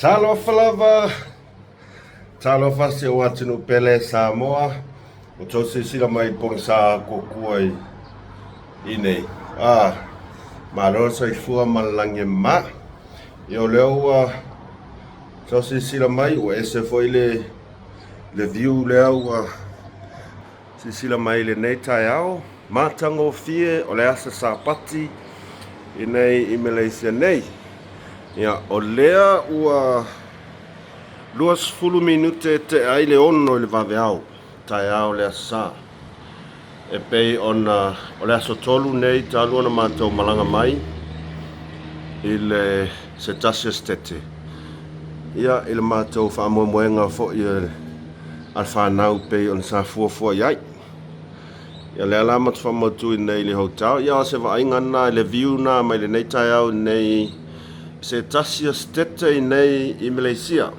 Talofa lava, talofa si ou atunuu pele Samoa, ua tou silasila mai i pogisa kuakua i i nei. Ah, malo le soifua ma le lagi e mama. Ia o lea ua tou silasila mai ua ese foi le le view lea ua Silasila mai i lenei taeao matagofie o le aso Sapati i nei i Malaysia nei. Ia, o lea ua 20 minute tea ai le 6 i le vaveao, taeao o le aso Sa. E pei ona o le aso 3 nei talu ona matou malaga mai i le se tasi o setete. Ia, i le matou faamoemoega foi a le fanau pei ona sa fuafua i ai. Ia lea la matou faamautu i nei i le hotel. Ia o se vaaiga lena i le view na mai lenei taeao i nei se tasi o setete i nei i Malaysia.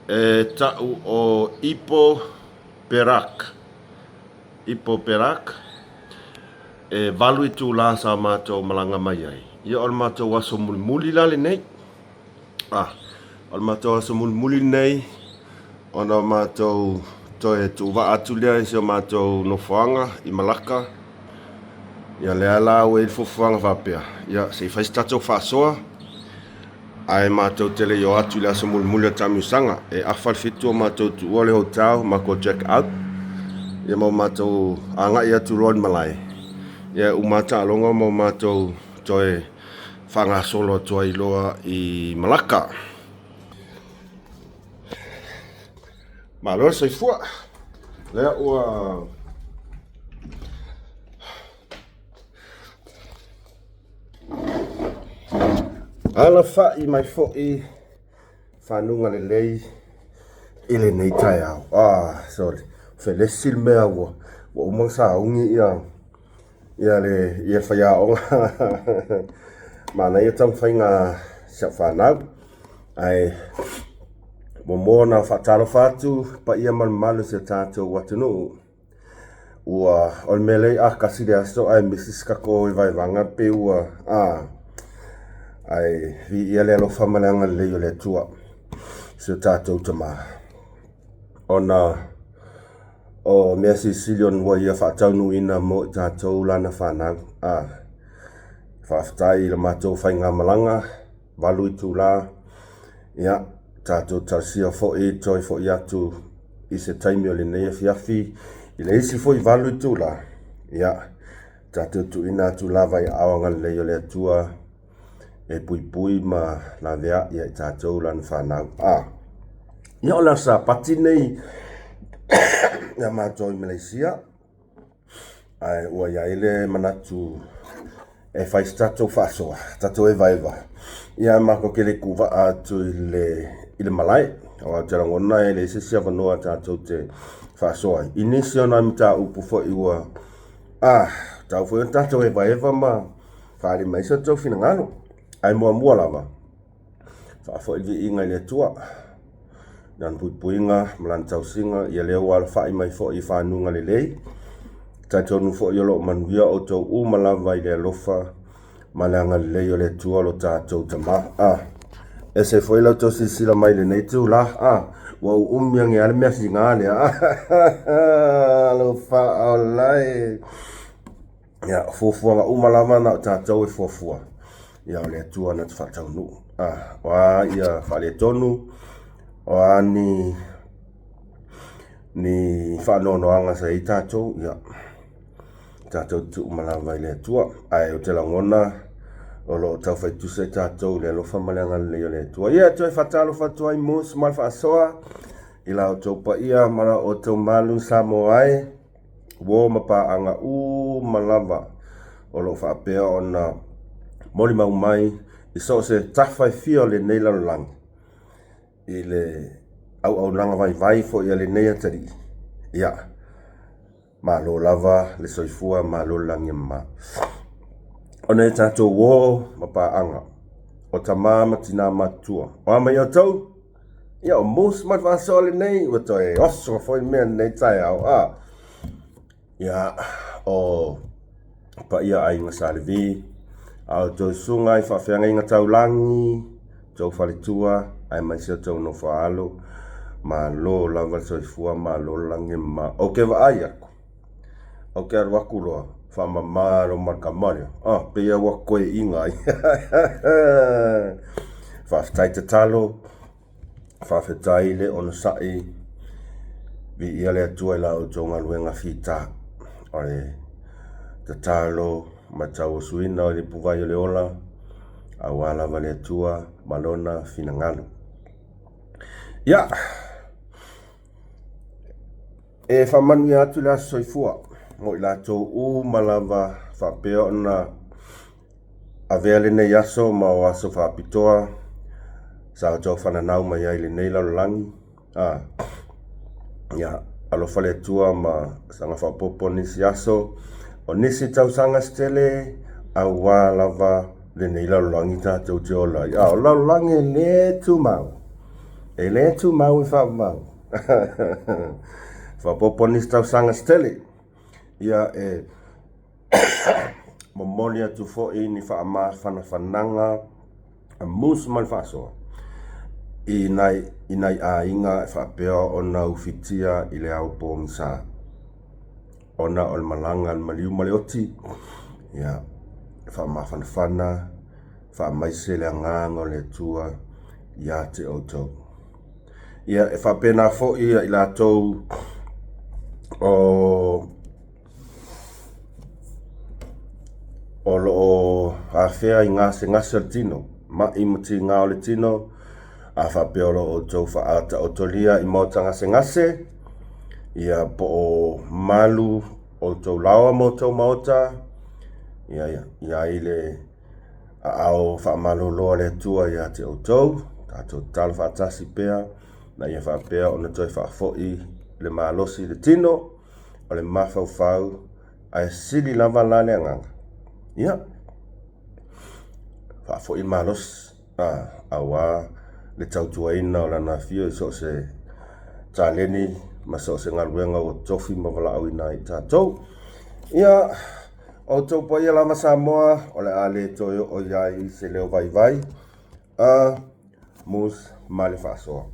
E ta'u o Ipoh Perak. Ipoh Perak. E 8 itulā sa matou malaga mai ai. Ia o le matou aso mulimuli la lenei. Ah, o le matou aso mulimuli lenei ona o matou toe tuuvaa atu lea i si o matou nofoaga i Malaka. Ia lea la ua i ai le fuafuaga faapea, ia se i fai se tatou faasoa ae matou te le i o atu i le aso mulimuli o le taamilosaga. E afa le 7 o matou tuua le hotel, matou check out, ia ma matou agai atu loa i le malae. Ia e uma lava taaloga ma matou toe faagasolo atu ai loa i Malaka. Malo le soifua. Lea ua alafai mai foi fanuga lelei i lenei taeao. Ah, sorry. Felesi le mea ua ua uma ona sauni ia ia le ia faiaoga. Manaia taumafaiga a si au fanau. Ae muamua ona faatalofa atu paia ma le mamalu o si o tatou atunuu. Ua o le mea lea kasi le aso ae misi se tatou vaevaega pei ua a ae viia le alofa ma le agalelei o le Atua si o tatou Tama ona o mea silisili ona ua ia faataunuuina mo i tatou lana fanau. A faafetai i le matou faigamalaga 8 itula, ia, tatou talosia foi toe foi atu i se taimi o lenei afiafi i le isi foi 8 itula, ia, tatou tuuina atu lava i aao agalelei o le Atua e puipui ma laveai ia i tatou lana fanau. A, ia o le aso Sapati lenei ia matou i Malaysia, Ae ua i ai le manatu e fai se tatou faasoa, tatou evaeva, ia matou te le kuvaa atu i le, i le malae. Aua ou te lagona e leai se isi avanoa tatou te faasoa ai. I nisi o nai mataupu foi ua, ah, tau foi ona tatou evaeva ma faaali mai so outou finagalo. Ae muamua lava, Faafoi le viiga i le Atua, i Lana puipuiga ma Lana tausiga, ia lea ua alafai mai foi i fanuga lelei. Talitonu foi o lo o manuia outou uma lava i le alofa ma le agalelei o le Atua lo tatou Tama. Ah, ese foi la outou silasila mai i lenei itula. Ah, ua uumi age lava le mea figa lea. Ah, alofa ola e. Ia, o fuafuaga uma lava na o tatou e fuafua. Ia, o le Atua na te faataunuu. Ah, o a ia faaletonu, o a ni, ni faanoanoaga sa i ai tatou, ia, tatou te tuu uma lava i le Atua. Ae ou te lagona, o lo o taufai tusa i tatou i le alofa ma le agalelei o le Atua. Ia, toe faatalofa atu ai Moose ma le faasoa i la outou paia ma la outou malu Samoa e. Uo ma paaga uma lava o lo o faapea ona molimau mai i so o se tafa e fia o lenei lalolagi i le auaunaga vaivai foi a lenei atalii. Ia, malo lava le soifua, malo le lagi e mama. Ona e tatou uo ma paaga, o tama ma tina matutua, o a mai outou? Ia, o Moose ma le faasoa lenei, ua toe oso foi mea lenei taeao. A, ia, o paia aiga Sa Levi, a outou susuga i faafeagaiga taulagi, outou faletua aemaise outou nofo a alo, malo lava le soifua malo le lagi e mama. Ou te vaai atu, ou te alu atu loa, faamama loa ma le tama lea, ah, pei lava ua toeaina ai. Faafetai tatalo. Faafetai le onosai, viia le Atua i la outou galuega fita o le tatalo ma le tauasuina o le ipuvai o le ola, aua lava le Atua ma Lona finagalo. Ia, e faamanuia atu le aso soifua mo i latou uma lava faapea ona Avea lenei aso ma o aso faapitoa sa outou fananau mai ai i lenei lalolagi. A, ia, alofa le Atua ma saga faaopoopo nisi aso, o nisi tausaga se tele, auā lava lenei lalolagi tatou te ola ai. A, o le lalolagi e le tumau, e le tumau e faavavau. Faaopoopo nisi tausaga se tele, ia e Momoli atu foi ni faamafanafanaga a Moose ma le Faasoa i nai, i nai aiga e faapea ona ufitia i le ao pogisa ona o le malaga a le maliu ma le oti. Ia, faamafanafana, faamaise le agaga o le Atua ia te outou. Ia, e faapena foi ia i latou o O lo o afea i gasegase o le tino, maʻi ma tigā o le tino, a faapea o lo o outou faaataotolia i maota gasegase, ia po o malu outou laoa ma outou maota, ia i ai le aao faamalolo a le Atua ia te outou, tatou tatalo faatasi pea, ina ia faapea ona toe faafoi le malosi i le tino, o le mafaufau, ae sili lava la le agaga. Ia, faafoi le malosi, a, auā le tautuaina o lana afio i so o se taleni ma so o se galuega ua tofi ma valaauina ai i tatou. Ia, o outou paia lava Samoa, o le a le toe oo i ai se leo vaivai. A Mus ma le faasoa.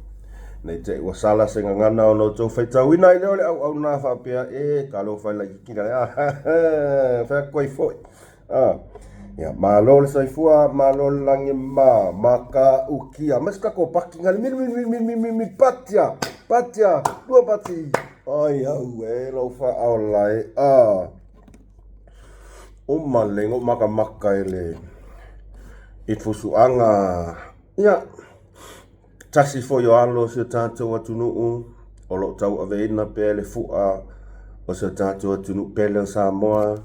Nei te i ua sala se gagana ona outou faitauina ai lea o le auauna faapea, e talofa i laitiiti la ea, fai atu ai foi. A, ia, malo le soifua, malo le lagi e mama, matautia, ma se tatou pati na le mili mili mili mili mili mili patia, patia, lua pati. Ai au e lou faaola e, a. Uma lelei na ou makamaka i le i fusuaga ia tasi foi o alo o si o tatou atunuu o lo o tauaveina pea le fua o si o tatou atunuu pele o Samoa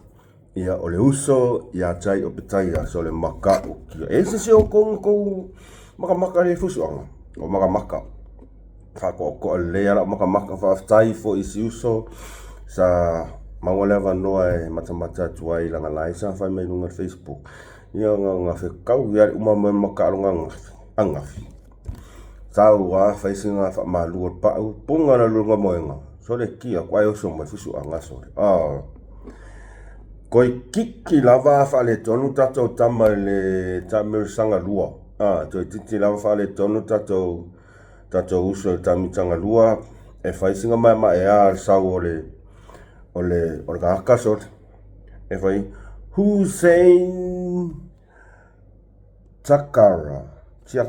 ia o le uso ia Tai Opetaia so le matautia. E se isi o outou na tou makamaka i le fusuaga? O makamaka. Faatoatoa lelei lava lau makamaka. Faafetai foi i si uso sa maua le avanoa e matamata atu ai i lana live sa fai mai i luga o le Facebook. Ia na fetau lava le uma mai ma taaloga ananafi. Sau lava fai sina faamalu o le pau, puna le luga moega, sole ki atu ai oso mai fusuaga sole. Ah. Toeitiiti lava faaletonu tatou tama i le taamilosaga lua. Ah, toeitiiti lava faaletonu tatou tatou uso i le taamilosaga lua e fai sina maemaea le sau o le o le o le tagata sole. E fai Hussein Takara. Tia.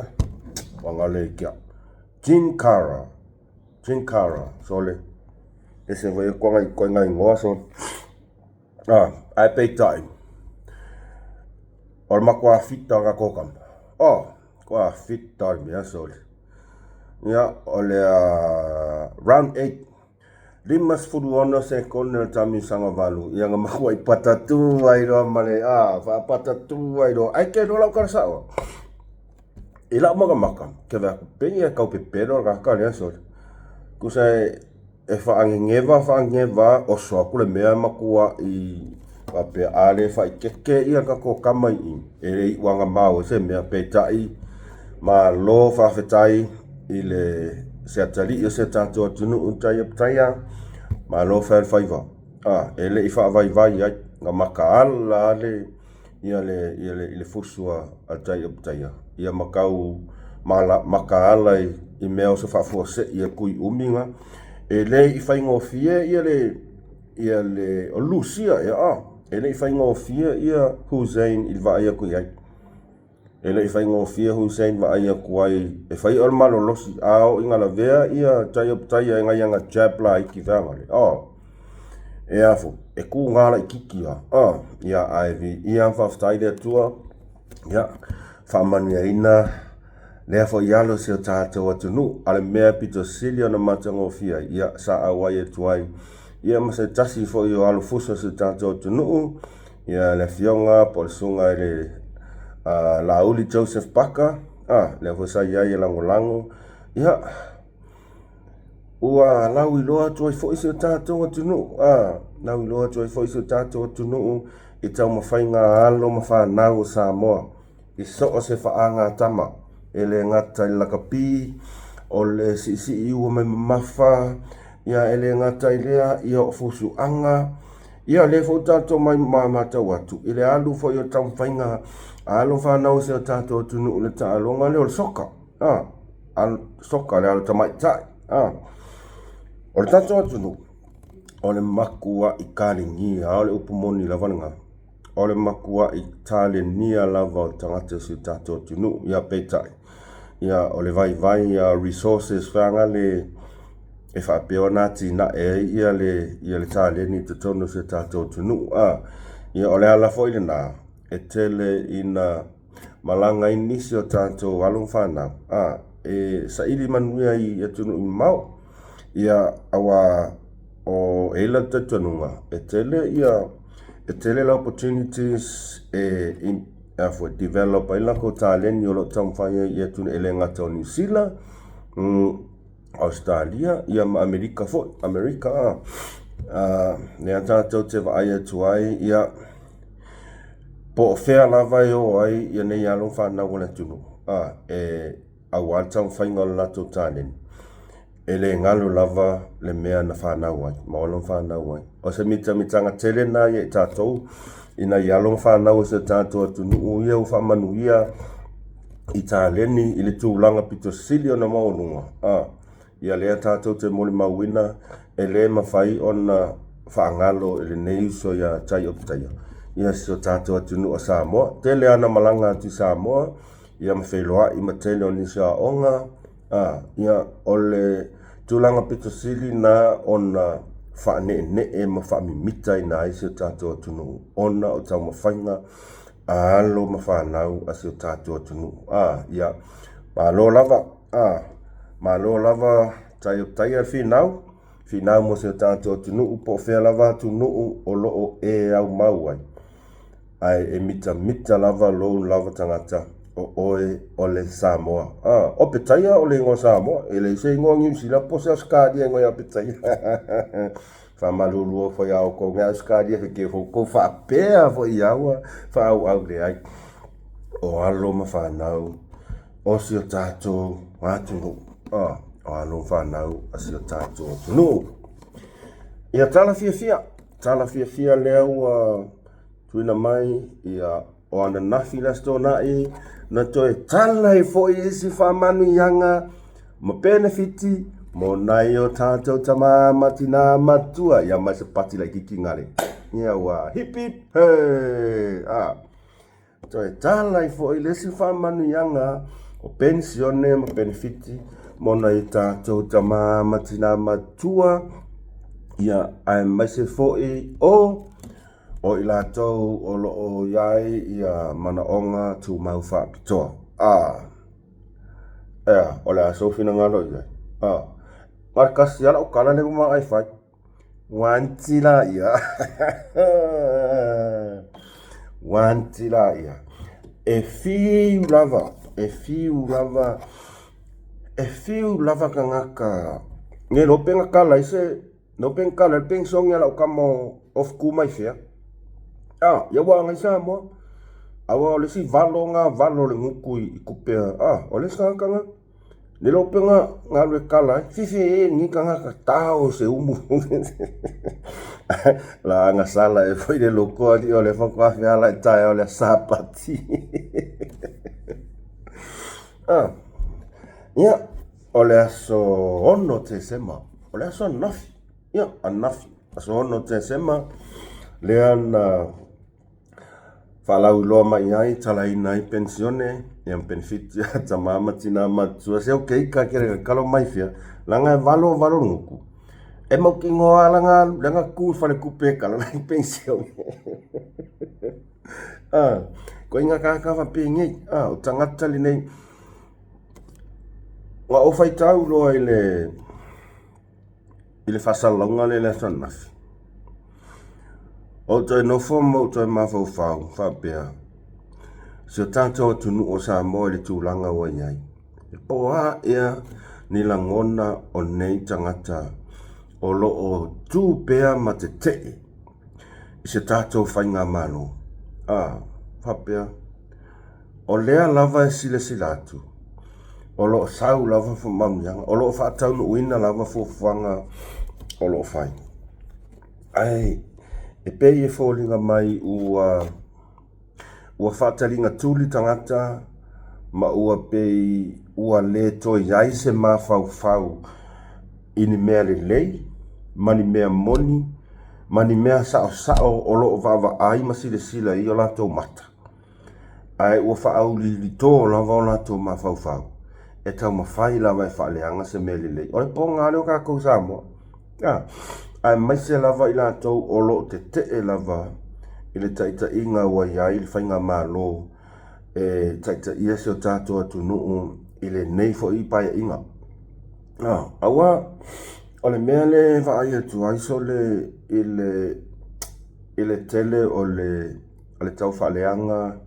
Wangale kia. Jinkara. Jinkara. Sole. Ese foi koa ngai koa ngai ngoa sole. Ah, ae peitai, o le matua fita o tatou tama. Oh, kua fita le mea sole. Ia, o le round 8, 56 sekone o le tamisaga valu. Ia, na makuai patatū ai loa ma le, ah, faapatatū ai loa. Ae ke loa lau tala sao. I lau makamaka, ke vaai atu, pei e tau pepelo le tagata lea sole. Tusa e E faagegeva faagegeva oso atu le mea e matuai faapea a le faaeteete ia tatou tama i i, e le iu agamau ai se mea. Peitai, malo faafetai i le se atalii o si o tatou atunuu i tai o Pattaya, malo fai o le faiva. A, e le i faavaivai ai, na makaala lava le ia le, ia le, i le fusu a tai o Pattaya, ia ma tau. makaala i mea o se faafuasei e kui umi ga. E le i faigofie ia le ia le o Lusia ia a e le i faigofie ia Hussein i le vaai atu i ai. E le i faigofie Hussein vaai atu ai e fai o le malolosi a oo ina lavea ia Tai Opetaia e nai ana jab laiti feagale a e a foi e tuga laitiiti lava a ia ae viia ma faafetai le Atua ia faamanuiaina lea foi alo o si o tatou atunuu. A o le mea pito sili ona matagofie ai, ia sa auai atu ai ia ma se tasi foi o alofusa o si o tatou atunuu, ia le afioga po o le susuga i le Laauli Joseph Paka, a, lea foi sa i ai e lagolago, ia, ua lauiloa atu ai foi si o tatou atunuu, a, lauiloa atu ai foi si o tatou atunuu i taumafaiga a alo ma fanau o Samoa. I so o se faagatama, e le gata i le lakapi, o le siisii ua mai mamafa, ia e le gata i lea, ia o fusuaga, ia lea foi tatou mai matau atu i le alu foi o taumafaiga a alo fanau o si o tatou atunuu i le taaloga lea o le soka, a, alo, soka le alo tamaitai, a. O le tatou atunuu, o le matuai kalenia, o le upu moni lava lena. O le matuai talenia lava o tagata o si o tatou atunuu. Ia peitai, ia o le vaivai ia resources feagale e faapea ona atinae ai ia le, ia le taleni i totonu o si o tatou atunuu. A, ia o le ala foi lena e tele ina malaga ai nisi o tatou alo ma fanau, a, e saili manuia i atunuu mamao. Ia, aua o e i ai le talitonuga e tele ia e tele le opportunities e a foi develop ai latou taleni o lo o taumafai ai i atunuu e le gata o Niu Sila, Ausetalia ia ma Amerika foi, Amerika a. Lea tatou te vaai atu ai ia po o fea lava e o ai ia nei alo ma fanau a le atunuu a e aua le taumafaiga o le latou taleni. E le galo lava le mea na fanau ai, ma ona fanau ai. O se mitamitaga tele lena ia i tatou, ina ia alo ma fanau o si o tatou atunuu ia ua faamanuia i taleni i le tulaga pito sili ona maualuga, a, ia lea tatou te molimauina e le mafai ona faagalo e lenei uso ia Tai Opetaia ia si o tatou atunuu o Samoa. Tele ana malaga atu i Samoa, ia ma feiloai ma tele o nisi o aoga, A, ia, o le tulaga pito sili lena ona faaneenee ma faamimitaina ai si o tatou atunuu ona o taumafaiga a alo ma fanau a si o tatou atunuu. A, ia, malo lava, a, malo lava tai o taia le finau, finau mo si o tatou atunuu po o fea lava atunuu o lo o e aumau ai. Ae e mitamita lava lou lava tagata o oe o le Samoa. Ah, o Petaia o le igoa Samoa, e leai se igoa Niu Sila po o se Ausetalia e igoa ia Petaia. Faamalulu foi ia outou nei Ausetalia he ke outou faapea foi ia ua faaauau leai. O alo ma fanau o si o tatou atunuu. Ah, o alo ma fanau a si o tatou atunuu. Ia tala fiafia, tala fiafia lea ua Tuuina mai ia o ananafi le Aso Toonai na toe tala ai foi isi faamanuiaga ma penefiti mo nai o tatou tama ma tinā matua ia mai se pati laitiiti ngale. Ia ua hip hip hey! Ah. Toe tala ai foi le isi faamanuiaga o penisione ma penefiti mo nai o tatou tama ma tinā matua ia aemaise foi o O i latou o lo o i ai ia manaoga tumau faapitoa. A, ea, o le a sou finagalo i ai. A, ma le kasi lava lau tala lea ua maea fai. Wanti la ia. Wanti la ia. E fiu lava, e fiu lava, e fiu lava tagata. Nei lope na tala ai se No peng kala peng song ya lau kama of ku mai fea. Ah, ia ua ngai Samoa. Aua o le si valo nga valo le nguku i kupea. Ah, o le sa kanga. Ne lo penga nga le kala. Fifi e ni kanga ka tao se umu. La anga sala e foi le loko ali o le whakwa fe ala e tae o le sapati. Ah. Ia, o le aso 6 Tesema, o le aso ananafi, ia, ananafi, aso 6 Tesema, lea na faalauiloa mai ai, talaina ai penisione, ia ma penefiti a tama ma tina matutua. Se o keika kele kalo mai fia, langa e valo valo nguku. E mau kingo a langa langa ku fale kupe kala lai penisione. Ah, ko inga kaka fa pengi. Ah, o tangata lenei. Ua ou faitau loa i le i le faasalalauga lea i le aso ananafi. Ou toe nofo ma ou toe mafaufau faapea, si o tatou atunuu o Samoa i le tulaga ua i ai, po o a ea ni lagona o nei tagata o lo o tu pea ma tetee i se tatou faigamalo. A, faapea, O lea lava e silasila atu, o lo o sau lava faamanuiaga, o lo o faataunuuina lava fuafuaga o lo o fai. Ae e pei e foliga mai ua ua faataliga tuli tagata ma ua pei ua le toe i ai se mafaufau i ni mea lelei ma ni mea moni ma ni mea saosao o lo o vaavaai ma silasila i o latou mata. Ae ua faauliulito lava o latou mafaufau, e taumafai lava e faaleaga se mea lelei. O le poga lea o tatou i Samoa, a, aemaise lava i latou o lo o tetee lava i le taitaiga ua i ai le faigamalo e taitaia si o tatou atunuu i lenei foi Paeaiga. A, aua o le mea lea e vaai atu ai sole i le, i le tele o le o le taufaaleaga,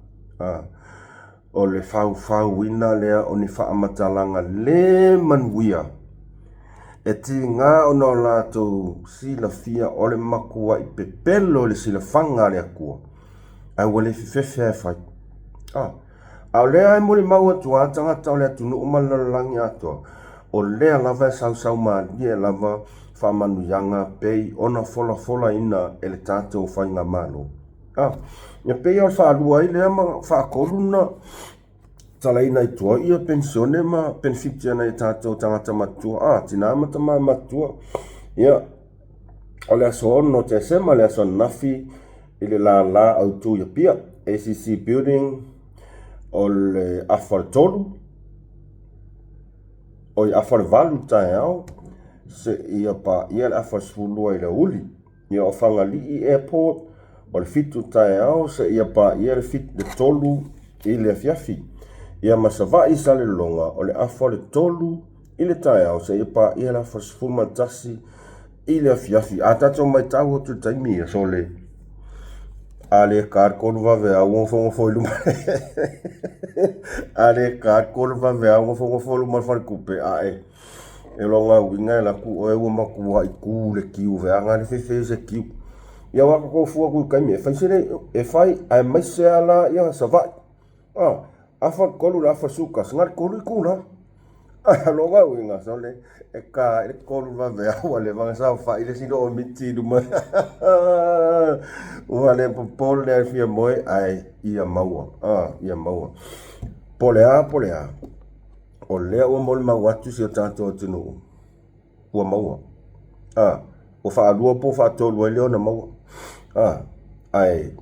o le faufauina lea o ni faamatalaga le manuia e tiga ona o latou silafia o le matuai pepelo i le silafaga a le Atua, ae ua le fefefe lava e fai. A, a o lea e molimau atu lava tagata o le atunuu ma le lalolagi atoa, o lea lava e sausau malie lava faamanuiaga pei ona folafolaina e le tatou faigamalo. A, ia pei o le faalua ai lea ma faatolu na talaina i tua ia penisione ma penefiti a nai o tatou tagata matutua, a, tina ma tama matutua. Ia, o le aso 6 o Tesema, le aso ananafi i le lala autu i Apia, ACC Building, o le afa o le 3, oi afa o le 8 i le taeao, seia paia le afa o le 12 i le aoauli. Ia o Fagalii Airport, o le 7 taeao seia paia le 3 i le afiafi. Ia ma Savaii Salelologa, o le afa o le 3 i le taeao seia paia le afa o le 11 i le afiafi. A tatou matau atu i le taimi ia, sole, a le ka le 3 vaveao ua nofonofo i luma a le ka le 3 vaveao nofonofo i luma o le faletupe, ae E lona uiga e alu atu oe ua matuai tu le kiu veaga le fefe i se kiu. Ia aua tatou fua atu i taimi e fai se le e fai aemaise a la ia Savaii. A afa le 3 le afa 11 na o le 3 itula. A lona uiga sole e ka i le 3 vaveao ua leva ona saofai le isi loomiti i luma. Ua le popole a fia moe ae ia maua. A ia maua. Po o le a po o le a. O lea ua molimau atu si o tatou atunuu ua maua. A, ua faalua po o faatolu ai lea ona maua. A, ae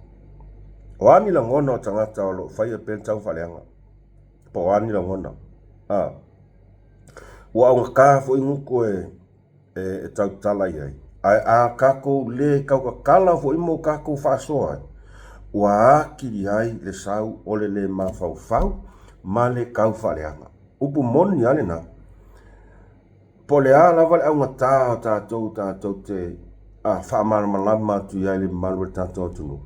o a ni lagona o tagata o lo o faia pea le taufaaleaga? Po o a ni lagona? A, ua augata foi gutu e e tautala i ai. Ae a tatou le tautatala foi mo tatou faasoa ai, ua atili ai le sau o le le mafaufau ma le taufaaleaga. Upu moni lava lena. Po o le a lava le augata o tatou tatou te faamalamalama atu i ai le mamalu o le tatou atunuu,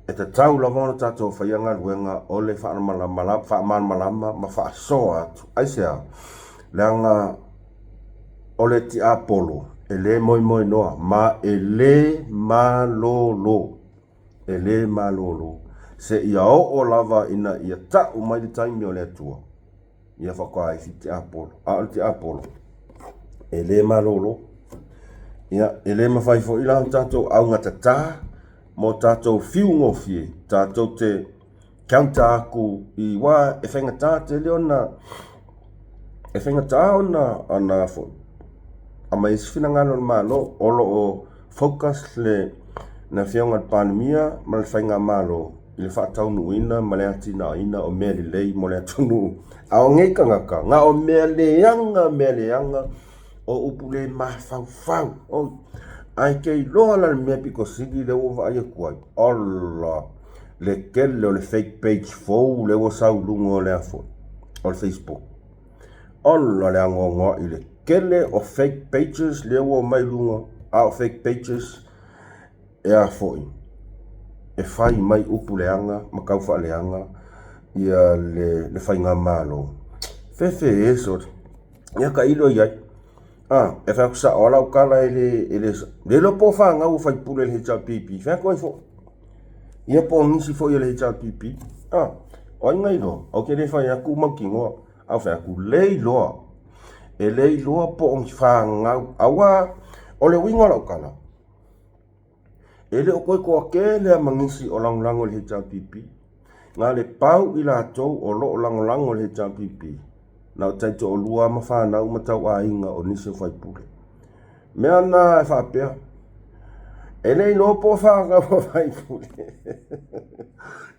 E tatau lava ona tatou faia galuega o le faamalamalama ma faasoa atu. Aisea? Leaga o le tiapolo e le moemoenoa ma e le malolo, e le malolo seia oo lava ina ia tau mai le taimi o le Atua. Ia faatoa isi tiapolo. A o le tiapolo, e le malolo. Ia, e le mafai foi la ona tatou augatata mo tatou fiu gofie, tatou te counter atu i aua e faigata tele ona. E faigata ona ona foi aumai ai se finagalo o le Malo o lo o focus le le Afioga i le Palemia ma le Faigamalo i le faataunuuina ma le atinaeina o mea lelei mo le atunuu. A o nei tagata, na o mea leaga mea leaga o upu le mafaufau. Oi, ae te iloa la le mea pito sili lea ua ou vaai atu ai, ola le tele o le fake page fou lea ua sau i luga o le a foi, o le Facebook. Ola le anoanoai i le tele o fake pages lea ua omai i luga, a o fake pages e a foi, e fai mai upu leaga ma taufaaleaga ia le, le faigamalo. Fefe e sole, ia tailo i ai. A, e fai atu sao lava lau tala e le, e le, le iloa po o fanau a faipule i le HRPP, fai atu ai foi. Ia po o nisi foi o le HRPP. A, o ai na iloa? Ou te le fai atu mautinoa. A ou fai atu, le iloa. E le iloa po o ni fanau. Aua, o le uiga o lau tala, e le o toe toatele lava ma nisi o lagolago i le HRPP. Na o le pau i latou o lo o lagolago i le HRPP, na o taitoalua ma fanau ma tauaiga o nisi o faipule. Mea na e faapea, e le iloa po o fanau a faipule.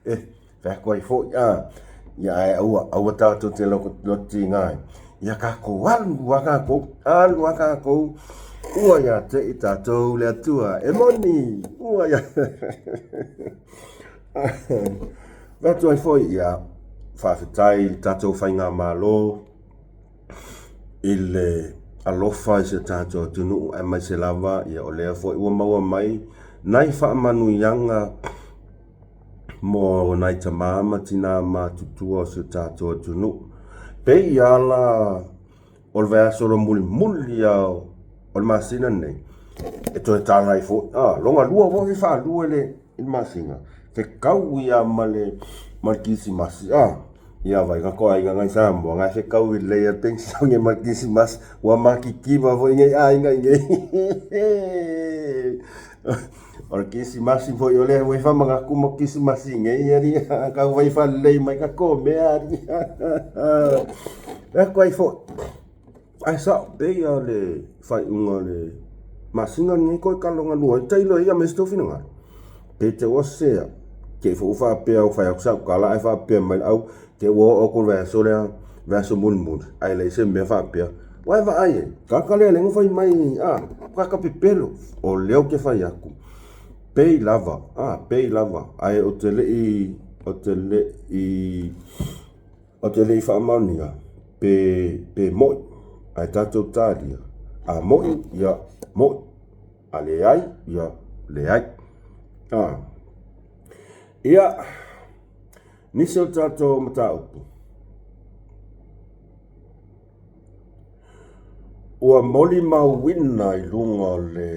E fai atu ai foi, a, ia ae aua, aua tatou te loto tiga ai. Ia tatou alu a tatou, alu a tatou, ua ia te i tatou le Atua, e moni, ua ia... Fai atu ai foi, ia, faafetai i le tatou Faigamalo i le alofa i si o tatou atunuu, aemaise lava ia o lea foi ua maua mai nai faamanuiaga mo nai tama ma tina matutua o si o tatou atunuu. Pei lava la o le vaiaso loa mulimuli lava o le masina lenei, e toe tala ai foi, a, lona lua foi faalua i le masina, fetaui lava ma le ma le Kerisimasi, a. Ia vai ka ko aiga ngai Samoa ngai fetaui lelei a le penisione ma le Kerisimasi, ua matitiva foi nei aiga i nei. O le Kerisimasi foi o lea ua faamanatu mo Kerisimasi nei alii, tau fai faalelei mai tatou mea alii. Fai atu ai foi, ae sao pei lava o le faaiuga o le masina lenei toe tala lua ai, tailo ai aumai se tou finagalo. Pe te ua sese au, te i foi ua faapea ua fai atu sau tala ae faapea mai le au, te ua oo atu i le vaiaso lea, vaiaso mulimuli, ae leai se mea faapea. Ua e vaai ai, tagata lea lea na fai mai, a, tagata pepelo, o lea ou te fai atu, pei lava, a, pei lava, ae ou te le i, ou te le i, ou te le i faamaonia pe, pe moi, ae tatou talia, a moi, ia moi, a leai, ia leai. A. Ia, nisi o tatou mataupu. Ua molimauina i luga o le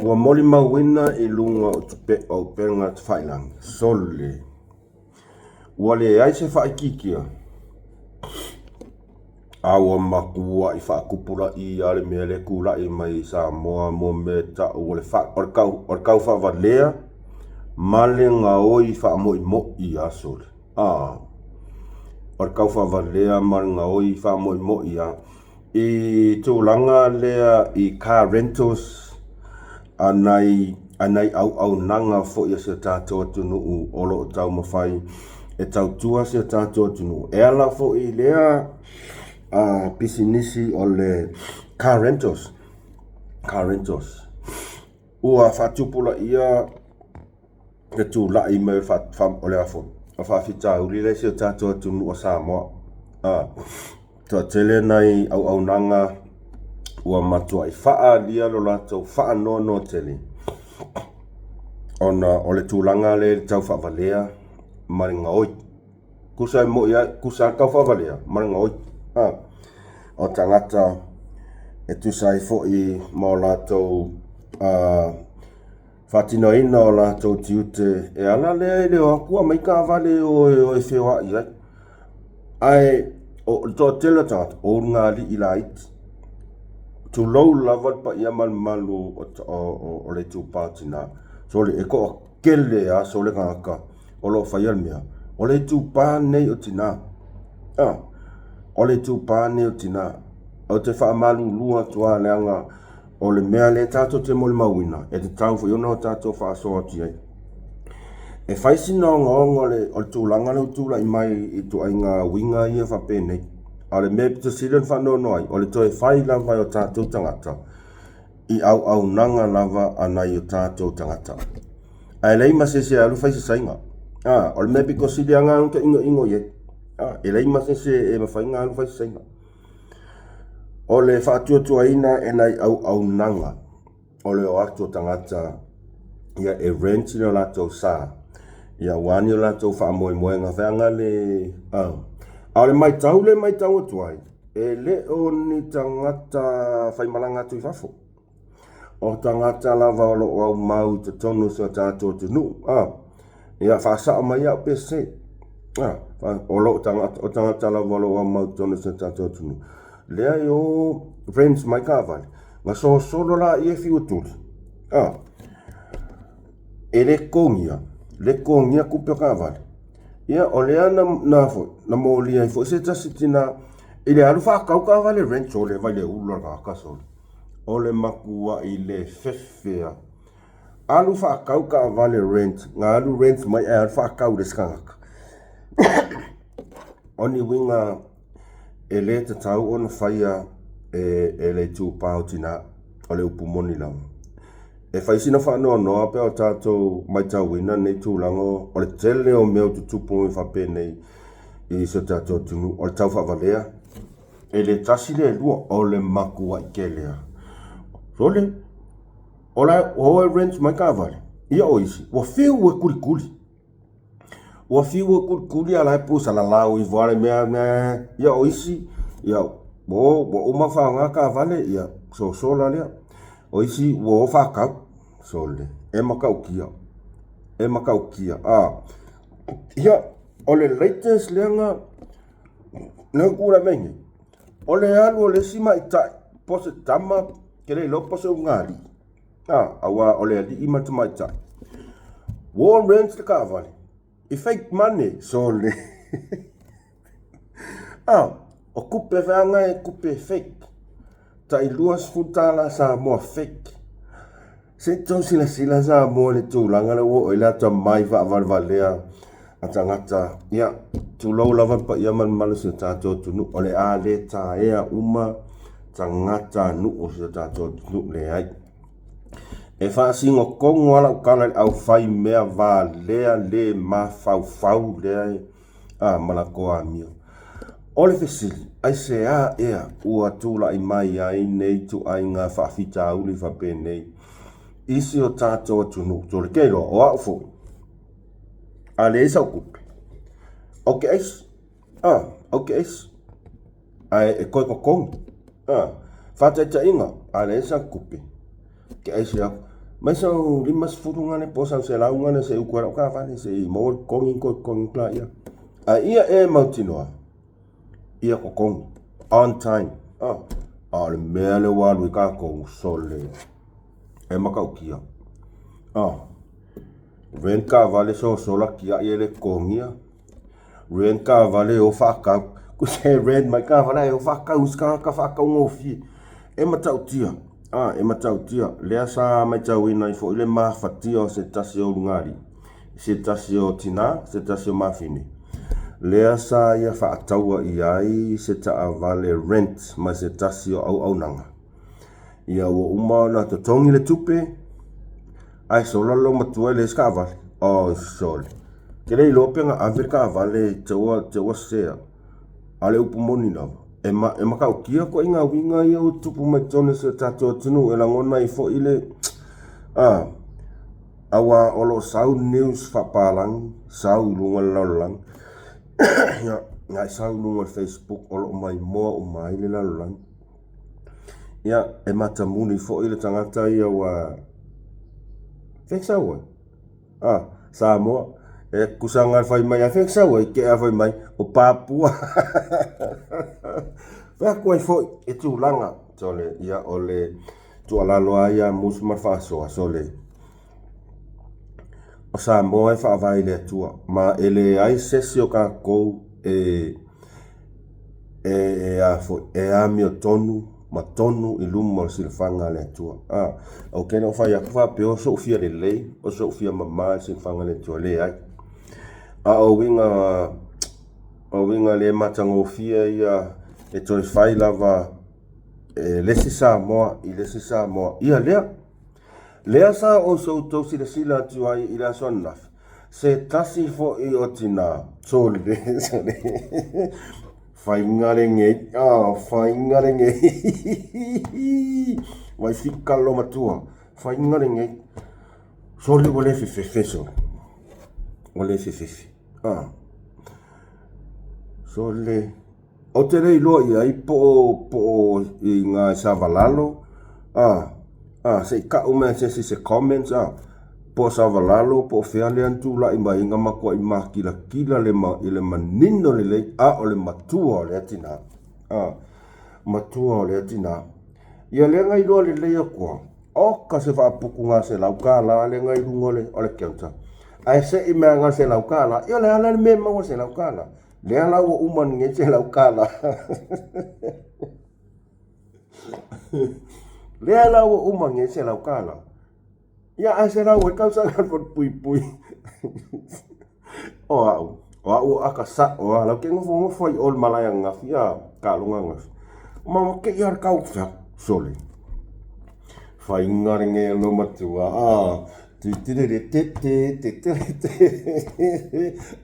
Ua molimauina i luga o o upega tafailagi, sole. Ua leai se faaitiitia, a ua matuai faatupulaia lava le mea lea e tulai mai i Samoa mo mea e tau o le o le taufaavalea ma le gaoi faamoimoi lava sole. A, o le taufaavalea ma le gaoi faamoimoi lava. I tulaga lea i car rentals a nai a nai auaunaga foi a si o tatou atunuu o lo o taumafai e tautua si o tatou atunuu. E ala foi i lea pisinisi o le car rentals, car rentals. Ua faatupulaia le tulai mai o le o faafitauli lea i si o tatou atunuu o Samoa. A, toatele nai auaunaga ua matuai faaalia lo latou faanoanoa tele ona o le tulaga lea i le tau faavalea ma le gaoi. Tusa e moi ai, tusa le tau faavalea ma le gaoi. A, o tagata e tusa ai foi ma o latou faatinoina o latou tiute e ala lea e le o atu aumai taavale e o e, o e feoai ai. Ae o le toatele o tagata, o ulugalii laiti. Tulou lava le paia ma le mamalu o, o, o, o le itupa o tina. Sole, e toatele lava sole tagata. o lo o faia le mea, o le itupa lenei o tinā. A, o le itupa lenei o tinā. Ou te faamalulu atu lava leaga o le mea lea tatou te molimauina, e tatau foi ona tatou faasoa atu i ai. E fai sina ogaoga o le, o le tulaga lea ua tulai mai i ituaiga uiga ia faapenei. A o le mea e pito sili ona faanoanoa ai, o le toe fai lava e o tatou tagata i auaunaga lava a nai o tatou tagata. Ae leai ma se isi e alu fai se saiga. A, o le mea pito sili lava lena ona inoino i ai. A, e leai ma se isi e mafai ona alu fai se saiga. O le faatuatuaina e nai auaunaga o le o atu o tagata ia e rent le latou sa ia aua ni o latou faamoemoega feaga le a. A o le matau lea e matau atu ai, e le o ni tagata faimalaga atu i fafo. O tagata lava o lo o aumau i totonu o si o tatou atunuu. A, ia faasao mai au pe sese. A, o lo o tagata, o tagata lava o lo o aumau i totonu o si o tatou atunuu. Lea e o rent mai taavale, na solosolo laia e fiu e tuli. A, e le totogia, le totogia tupe o taavale. Ia, o lea na, na, foi, na molia ai foi se tasi tina i le alu faatau taavale rent sole vai le ulu a le tagata sole. O le matuai le fefe a. Alu faatau taavale rent, na alu rent mai ae alu faatau i le isi tagata. O ni uiga e le tatau ona faia e, e le itupa o tinā, o le upu moni lava. E fai sina faanoanoa pe o tatou matauina nei tulaga o le tele o mea o tutupu mai faapenei i si o tatou atunuu, o le taufaavalea, e le tasi le lua, o le matuai tele lava. Sole, o la ua o e rent mai taavale, ia o isi, ua fiu e kulikuli. Ua fiu e kulikuli a la e pusalalau ifo lava le mea, mea, ia o isi, ia ua o, ua uma faaaoga taavale, ia sosola lea. O isi ua o faatau, sole, e matautia, e matautia. A, ia, o le latest lea na, lea na tulai mai nei, o le alu o le isi ma'itai, po o se tama, ke le iloa po o se ulugalii, a, aua o le alii ma le tamaitai. Ua o rent le taavale, e fake money, sole. A, o tupe feaga e tupe fake. Tai $20 Samoa fake. Se i tou silasila Samoa i le tulaga lea ua oo i ai le atamai faavalevalea a tagata. Ia, tulou lava le paia ma le mamalu o si o tatou atunuu, o le a le taea uma tagata nuu o si o tatou atunuu, leai. E faasinotogo lava lau tala i le aufaimea valea le mafaufau lea e a ma latou amio. O le fesili, aisea ea ua tulai mai ai nei ituaiga faafitauli faapenei i si o tatou atunuu? Tole ke iloa, o au foi, a leai sau tupe, ou te aisi, a, ou te aisi, ae e toe totogi. A, faataitaiga, a leai sau tupe, te aisi atu, mai sau 50 gane po o sau 100 gane se i utu ai lau taavale se i maua le totogi ona toe totogi atu laia. A ia e mautinoa, ia totogi, on time. A, a o le mea lea ua alu ai tatou, sole, e matautia. A, rent taavale sosola tiai e le totogia. Rent taavale e o faatau. Tusa e rent mai taavale ae o faatau i isi tagata faataugofie. E matautia, a, e matautia. Lea sa matauina ai foi le mafatia o se tasi o ulugalii, se tasi o tinā, se tasi o mafine. Lea sa ia faataua i ai se taavale rent mai se tasi o auaunaga. Ia ua uma ona totogi le tupe, ae sola le loomatua e leai se taavale. Oi sole. Ke le iloa pe na ave le taavale i te ua, te ua sesea. A o le upu moni lava, e, ma, e matautia ituaiga uiga ia ua tutupu mai totonu o si o tatou atunuu e lagona ai foi le, a, aua o lo o sau news faapalagi, sau i luga o le lalolagi. Ia, na e sau i luga o le Facebook o lo o maimoa uma ai le lalolagi. Ia, e matamuli foi le tagata ia ua fea sau ai? Ah, Samoa. E tusa nga fai mai, a fea sau ai? Ke a fai mai, o Papua. Fai atu ai foi e tulaga. Sole, ia o le tuualalo lava ia a Musu ma le faasoa, sole. O Samoa e faavae i le Atua, ma e leai se isi o tatou e e a foi, e amiotonu ma tonu i luma o le silafaga a le Atua. A, ou te le o fai atu faapea o sou fia lelei, o sou fia mama i le silafaga a le Atua, leai. A o uiga, o uiga le matagofie ia e toe fai lava e le isi Samoa i le isi Samoa. Ia lea, lea sa ou outou silasila atu ai i le aso ananafi, se tasi foi o tina, sole, sole, faiga lenei, ah, faiga lenei, vai fika lo matua, faiga lenei, sole ua le fefefe sole, ua le fefefe, ah, sole. Ou te le iloa i ai po o, po o i ngā i Savalalo, a, a, se i kau mai se isi se comments, a, po o Savalalo po o fea lea na tulai mai ai na matuai makilakila le ma, i le manino lelei, a o le matua o lea tinā, a, matua o lea tinā. Ia lea na iloa lelei atu a, oka se faaputuga $100 lea na i luga o le, o le counter. Ae se i mea na $100, ia o le a la le mea e maua $100? Lea la ua uma nei $100. Lea la ua uma nei $100. Ia ae selau ai tausaga le puipui. O au, o au o aka sa'o a lau ke nofonofo ai o le malae ananafi a taaloga ananafi. Ma ma ke ia le kau fea sole. Faiga lenei o lou matua a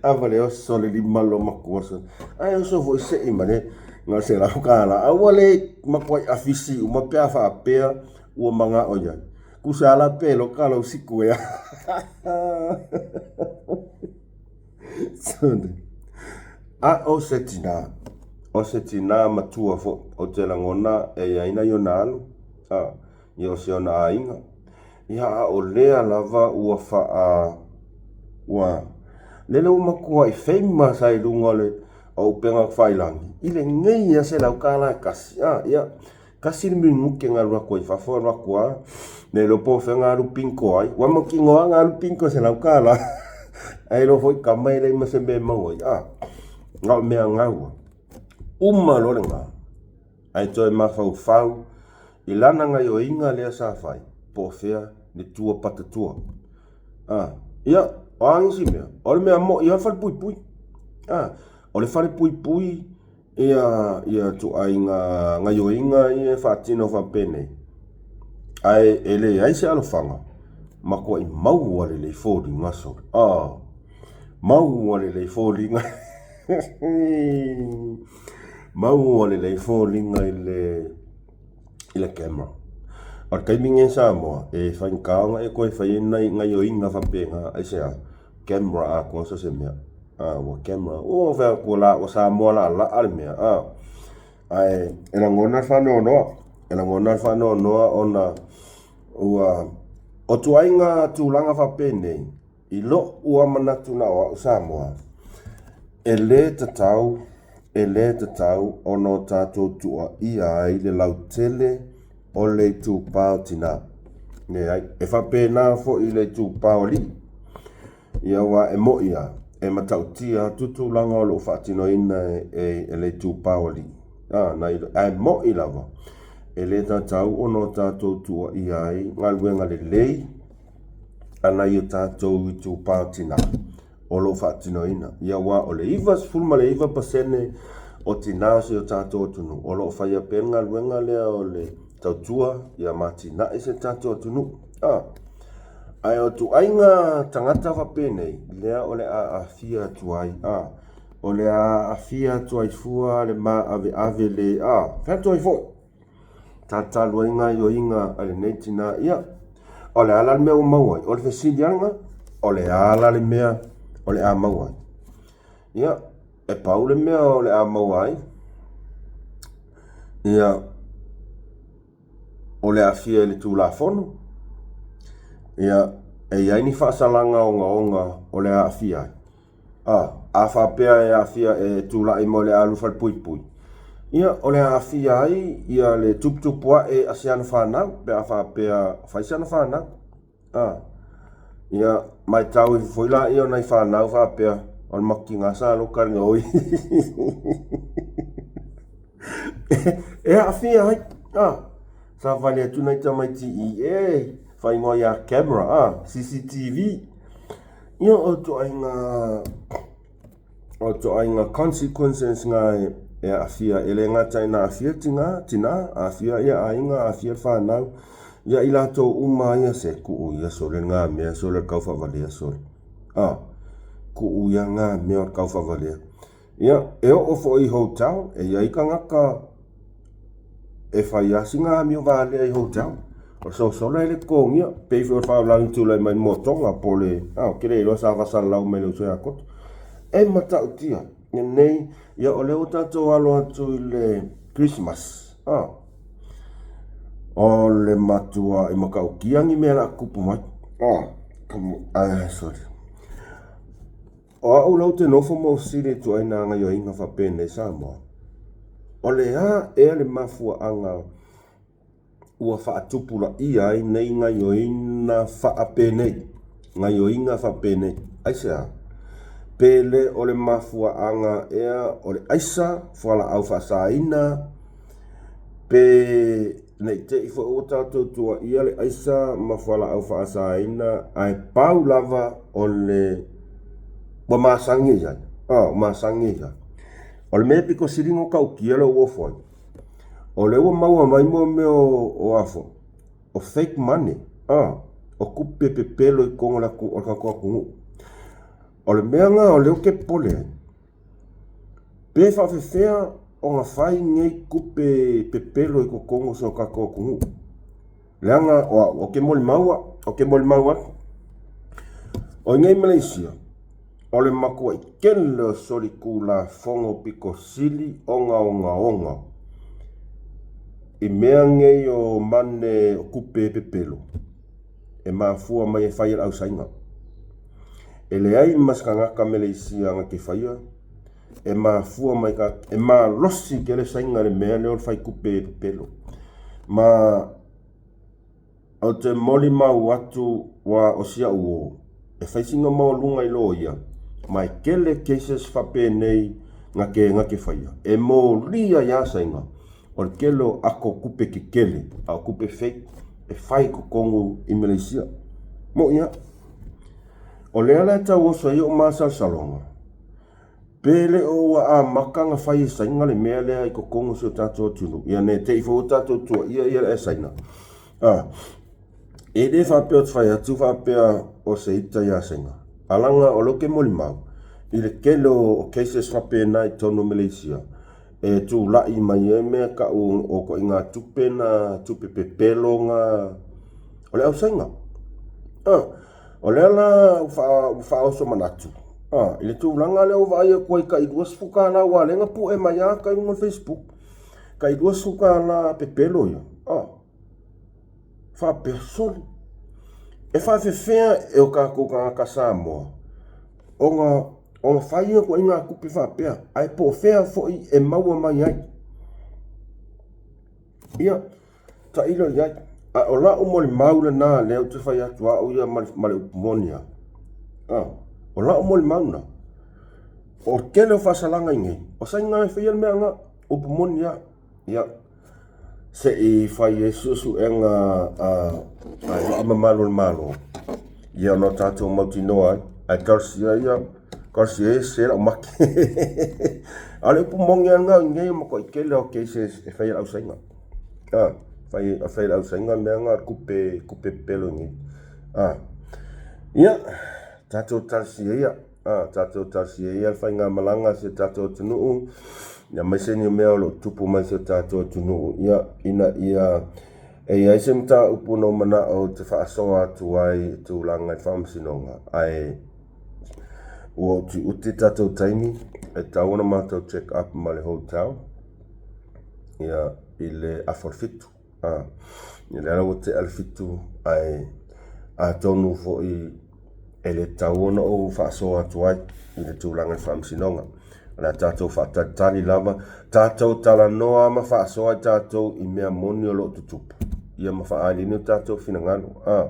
A vale oso le lima lo matua so. Ae oso foi seʻi ma le na $100. A ua le matuai afisi uma pe a faapea ua manao i ai. Kusa ala pe loka lou siku ea. A o se tinā, o se tinā matua foi, ou te lagona e i ai nai ona alo, a, ia o si ona aiga. Ia a o lea lava ua faa, ua, lele ua matuai famous ai i luga o le o upega tafailangi, i lenei lava $100 e tasi, a, ia, Tasi le minute na alu atu ai i fafo alu atu a le iloa po o fea na alu pinko ai. Ua mautinoa na alu pinko i $100. Ae iloa foi tama e leai ma se mea e maua ai. A, na o mea gau. Uma loa lena, ae toe mafaufau i lana gaioiga lea sa fai, po o fea le tua patatua. A, ia, o a nisi mea? O le mea mo'i lava le falepuipui. A, o le falepuipui Ia, ia ituaiga gaioiga ia e faatino faapenei, ae e leai se alofaga, matuai maua lelei foliga solo. Ah, maua lelei foliga. Maua lelei foliga i le i le camera. O le taimi nei i Samoa, e faigata ona e toe fai ai nai gaioiga faapena, aisea? Camera atoa so se mea. A, ua camera. Ua fai atu la, ua Samoa laalaa le mea. A, ae e lagona le faanoanoa. E lagona le faanoanoa ona ua o ituaiga tulaga faapenei, i lou lava manatu na o au Samoa, e le tatau, e le tatau ona o tatou tuuaia ai le lautele o le itupa o tinā. Leai, e faapena foi i le itupa o alii. Ia aua e mo'i lava, e matautia atu tulaga o lo o faatinoina e, e le itupa o alii. A, na i, ae mo'i lava, e le tatau ona o tatou tuuaia ai galuega lelei a nai o tatou itupa o tinā o lo o faatinoina. Ia aua o le 99% o tinā o si o tatou atunuu o lo o faia pea le galuega lea o le tautua ia ma atinae si o tatou atunuu. A, ae o ituaiga tagata faapenei, lea o le a aafia atu ai, a, o le a aafia atu ai fua le maaveave le, a, fai atu ai foi. Tatalu ai gaoioiga a lenei tinā. Ia, o le a la le mea ua maua ai? O le fesili lava lena. O le a la le mea o le a maua ai? Ia, e pau le mea o le a maua ai, ia, o le aafia i le Tulafono, ia, e i ai ni faasalaga ogaoga o le a aafia ai. A, a faapea e aafia e tulai mo le alu falepuipui, ia, o le a aafia ai ia le tuputupu ae a si ana fanau, pe a faapea fai si ana fanau. A. Ia, matau ifo foi laia o nai fanau faapea, o le makiga sa loka le gaoi. E aafia ai, a, savali atu nai tamaiti i e faaigoa ia camera, a, CCTV. Ia, o ituaiga, o ituaiga consequences na e aafia, e le gata ina aafia tina, tina, aafia ia aiga, aafia le fanau, ia i latou uma ia se kuu ia sole ngā mea sole kau faavalea sole. A, kuu ia ngā mea o le kau faavalea. Ia, e oo foi i hotel, e i ai tagata e fai lava sina amio valea i hotel. O le sosola e le totogia, pei foi o le faalavelave na tulai mai i le motoga po o le, a, ou te le iloa sa faasalalau mai e le uso ia Koto. E matautia lenei, ia o lea ua tatou alo atu i le Christmas, a, o le matuai matautia ni mea o le a tutupu mai. A, come, sorry. O au la ou te nofo ma ou fesili atu ai nā gaioiga faapenei Samoa, o le a ea le mafuaaga ua faatupulaia ai nei gaioina faapenei, gaioiga faapenei? Aisea? Pe le o le mafuaaga ea o le aisa, fualaau faasaina, pe Ne i te i foi ua tatou tuuaia le aisa ma fualaau faasaina ae pau lava o le ua masani i ai. Ua masani i ai. O le mea pito sili ona tautia lou ofo ai, o lea ua maua mai mo mea o a foi, o fake money, o tupe pepelo i totonu o le tatou atunuu. O le mea lena o lea ou te popole ai, Pe faafefea ona fai nei tupe pepelo i totonu o si o tatou atunuu? Leaga o au, ou te molimau, ou te molimau atu. O i nei Malaysia, o le matuai tele o solitulafono pito sili ona ogaoga i mea nei o mane o tupe pepelo e mafua mai e fai e le au Saina. E leai ma se tagata Meleisia na te faia, e mafua mai ka, e malosi tele Saina i le mea lea o le fai tupe pepelo. Ma ou te molimau atu ua o si au uo, e fai sina maualuga i loia, ma e tele cases faapenei na te, na te faia. E molia ai lava Saina, o le tele o ato tupe tetele, a o tupe fake e fai i totonu i Meleisia. Moʻi lava. O lea la e tauoso ai ou masalosaloga, pe le o ua amata ona fai e Saina le mea lea i totonu o si o tatou atunuu, ia ne i te i foi ua tatou tuuaia ia le Saina. A, e le faapea ou te fai atu faapea o se ita ia Saina, a laga o lea ou te molimau i le tele o cases faapena i totonu o Malaysia, e tulai mai ai mea tau o ituaiga tupe na, tupe pepelo na, o le au Saina. A, o lea la ua faaoso manatu a, i le tulaga lea ua vaai atu ai tai $20 aua lea na pue mai lava tai luga o le Facebook, tai $20 pepelo ia. A, faapea, sole, e faafefea e o tatou tagata Samoa ona ona fai ia ituaiga tupe faapea, ae po o fea foi e maua mai ai. Ia, tailo i ai. A o lau molimau lena lea ou te fai atu au ia ma le upu moni lava. Ah, o lau molimau lena. O le tele o faasalaga i nei, o Saina e faia le mea lena, upu moni lava. Ia, se i fai ai suesuega a alii mamalu o le Malo, ia ona tatou mautinoa ai, ae talosia ia, talosia ia sese lau mate. A o le upu moni lava lena i nei matuai tele o cases e fai e le au Saina. A, fai, fai e le au Saina le mea lena o le tupe, tupe pepelo i nei. A, ia, tatou talosia ia. A, tatou talosia ia le faigamalaga a si o tatou atunuu, aemaise ni mea o lo o tupu mai i si o tatou atunuu, ia, ina ia e i ai se mataupu na ou manao ou te faasoa atu ai i tulaga i le faamasinoga, ae ua utiuti le tatou taimi, e tatau ona matou check up ma le hotel, ia, i le afa o le 7. A, ia lea la ua tea le 7, ae atonu foi e le tatau ona ou faasoa atu ai i le tulaga i le faamasinoga. O le a tatou faatalitali lava, tatou talanoa ma faasoa i tatou i mea moni o lo o tutupu, ia ma faaaliani o tatou finagalo. A.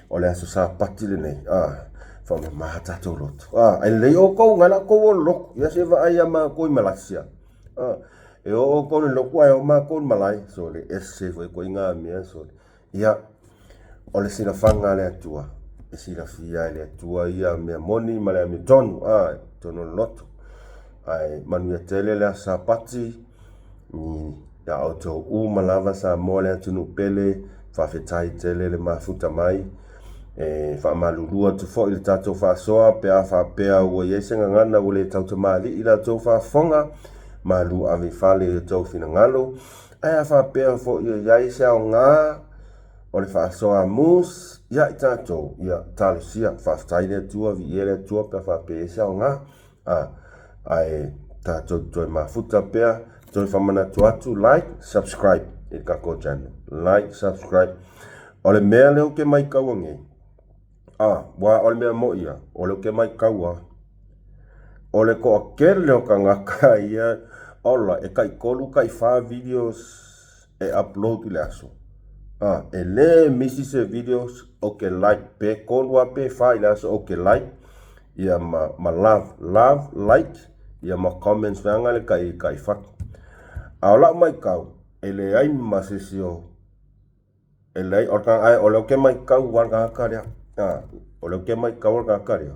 O le aso Sapati lenei, a, faamama tatou loto. A, ai lelei outou, ngai la outou o le lotu. Ia se vaai ia matou i Malasia. A, e o outou i le lotu ae o matou i le malae. Sole, ese foi ituaiga mea, sole. Ia, o le silafaga a le Atua, e silafia e le Atua ia mea moni ma le amiotonu, a, i totonu o le loto. Ae manuia tele le Aso Sapati ia outou uma lava Samoa le atunuu pele, faafetai tele le mafuta mai. E faamalulu atu foi i le tatou faasoa pe a faapea ua i ai se gagana ua le tautamalii i la outou faafofoga, malu ave i fale i outou finagalo. Ae a faapea foi o i ai se aoga o le faasoa a Moose ia i tatou, ia talosia, faafetai le Atua, viia le Atua pe a faapea e i ai se aoga. A, ae tatou toe mafuta pea, toe faamanatu atu, like, subscribe i le tatou channel. Like, subscribe. O le mea lea ou te maitaua nei, a, ua o le mea moi ia, o lea ou te maitaua, o le toatele o tagata ia, ola, e taitolu, taifa videos e upload i le aso. A, e le misi se videos ou te like, pe tolu lava pe fa i le aso ou te like, ia ma, ma love, love, like, ia ma comments feaga le kai, kai fatu. A o lau maitau, e leai ma se isi o E leai, o le tagata, ae o lea ou te matau lava le tagata lea. A, o lea ou te matau le tagata lea.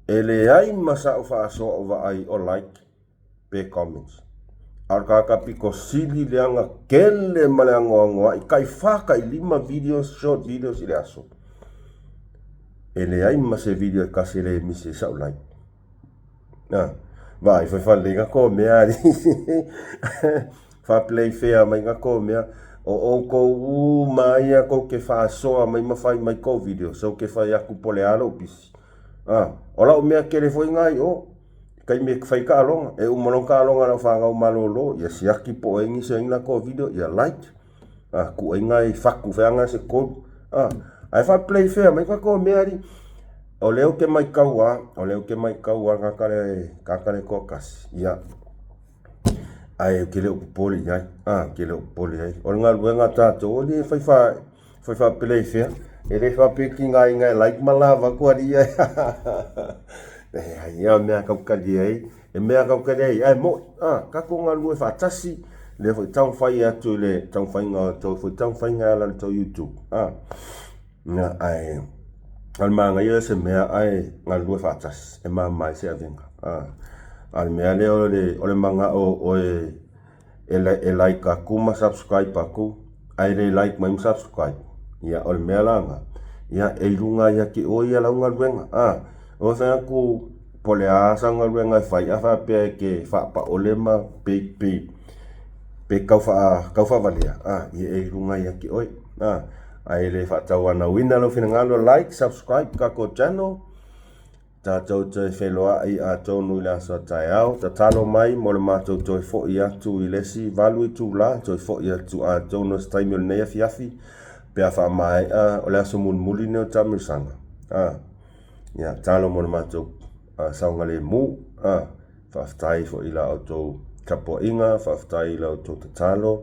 E leai ma sa'u faasoa o vaai o like pe comments. A o le tagata pito sili leaga tele ma le anoanoai, tai fa tai lima videos, short videos i le aso. E leai ma se video e tasi e le misi ai sa'u like. A, vaai, fai faalelei na kou mea alii. Faaplay fair mai na kou mea. O outou uma ia tou te faasoa mai ma fai mai kou video, so ke fai atu po o le a lou pisi. A, o lau mea tele foi na i o, i taimi e fai taaloga, e uma loa taaloga a lau fanau malolo, ia siaki po o ai nisi o ai ni latou video, ia like. A, tuuaiga e fatu feaga se kolu. A, ae faaplay fair mai tatou mea alii. O lea ou te matau lava, o lea ou te matau lava tagata le, tagata le toatasi, ia, ae ou te le o popole i ai, a, ou te le o popole i ai. O le galuega a tatou, e le fai faa, fai faaplay fair, e le faapea tigaina e like ma lava atu alii ae, leai, ia mea tau talia ai, E mea kau kere ai, ae moʻi, a, tatou galue faatasi, lea foi taumafai atu i le taumafaiga o tou foi taumafaiga e ala i le tou YouTube, a. Na, ae, o le manaia se mea ae galue faatasi, e mama ai se avega, a. A o le mea lea o le, o le manao o oe e, e like aku ma subscribe aku, ae le like mai ma subscribe, ia, o le mea la na, ia, e i luga ia te oe ia lau galuega, a, o fai atu, po o le a sau galuega e fai, a faapea e te faapaole ma pe, pe, pe tau faa, tau faavalea, a, ia e i luga ia te oe, a, ae le faatauanauina lou finagalo, like, subscribe tatou channel, Tatou toe feiloai atonu i le aso a taeao. Tatalo mai mo le matou toe foi atu i le isi valu itula, toe foi atu atonu i se taimi o lenei afiafi, pe a faamaea o le aso mulimuli lenei o taamilosaga. A, ia, talo mo le matou saogalemu. A, faafetai foi i la outou tapuaiga, faafetai i la outou tatalo,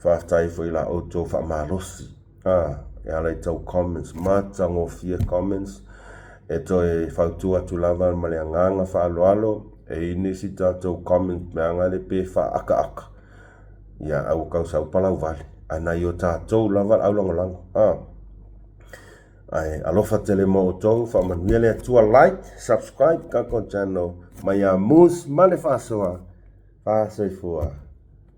faafetai foi i la outou faamalosi. A, e ala i tau comments, matagofie comments, e toe fautua atu lava ma le agaga faaaloalo, e i ai nisi tatou comment meaga le pe faaakaaka, ia aua tau sau palauvale, ae nai o tatou lava le aulagolago. A, ae alofa tele mo outou, faamanuia le Atua, like, subscribe tatou channel, mai ia Moose ma le faasoa, faasoifua.